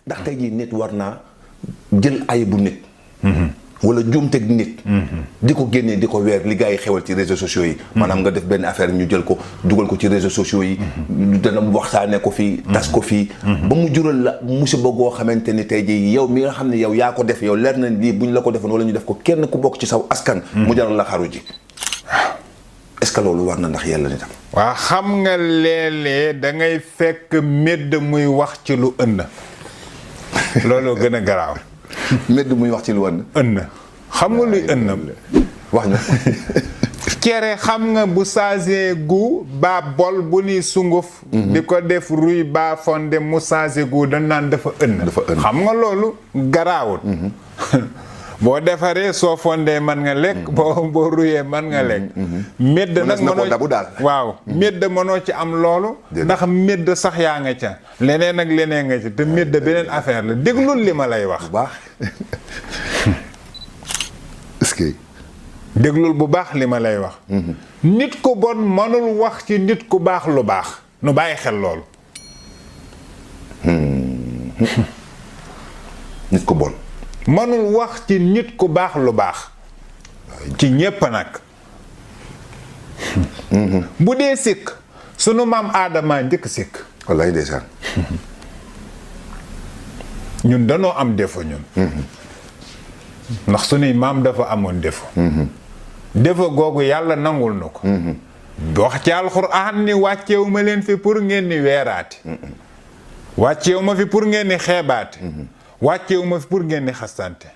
ndax tey jii nit war naa jël ayibu nit wala juumteg nit di ko génnee di ko weer li gars yi xewal ci réseaux sociaux yi maanaam nga def benn affaire ñu jël ko dugal ko ci réseaux sociaux yi dana waxtaane ko fii tas ko fii ba mu jural la musiba goo xamante ni tey jii yow mi nga xam ne yow yaa ko def yow leer na lii buñ la ko defoon wala ñu def ko kenn ku bokk ci saw askan mu jaral la xaru ji est-ce que loolu war na ndax yàlla ni tam waa xam nga léeg-léeg da ngay fekk médd muy wax ci lu ënn loolu gën a garaaw médd muy wax ci lu ënn xam nga luy ënn wax ñu cere xam nga bu changé gu baa bol bu ni sunguf di ko def ruy baa fonde mu changé gu dañ naan dafa ënn xam nga loolu garaawul boo defaree soo fondee man nga lekk boo ruyee man nga lekk médd nag waaw médd mënoo ci am loolu ndax médd sax yaa nga ca leneen ak leneen nga ca te médd beneen affaire la déglul li ma lay wax bu baax est-ce que déglul bu baax li ma lay wax nit ku bon mënul wax ci nit ku baax lu baax nu bàyyi xel loolu nit ku bon mënul wax ci nit ku baax lu baax ci ñépp nag bu dee sikk sunu maam aadama njëkk sikk wallaay ndeysaan ñun danoo am défaut ñun ndax sunuy maam dafa amoon défaut défaut googu yàlla nangul na ko wax ci alxuraan ni wàcceewu ma leen fi pour ngeen ni weeraati wàcceewu ma fi pour ngeen ni xeebaati wàcceewu ma fi pour ngeen ni xastante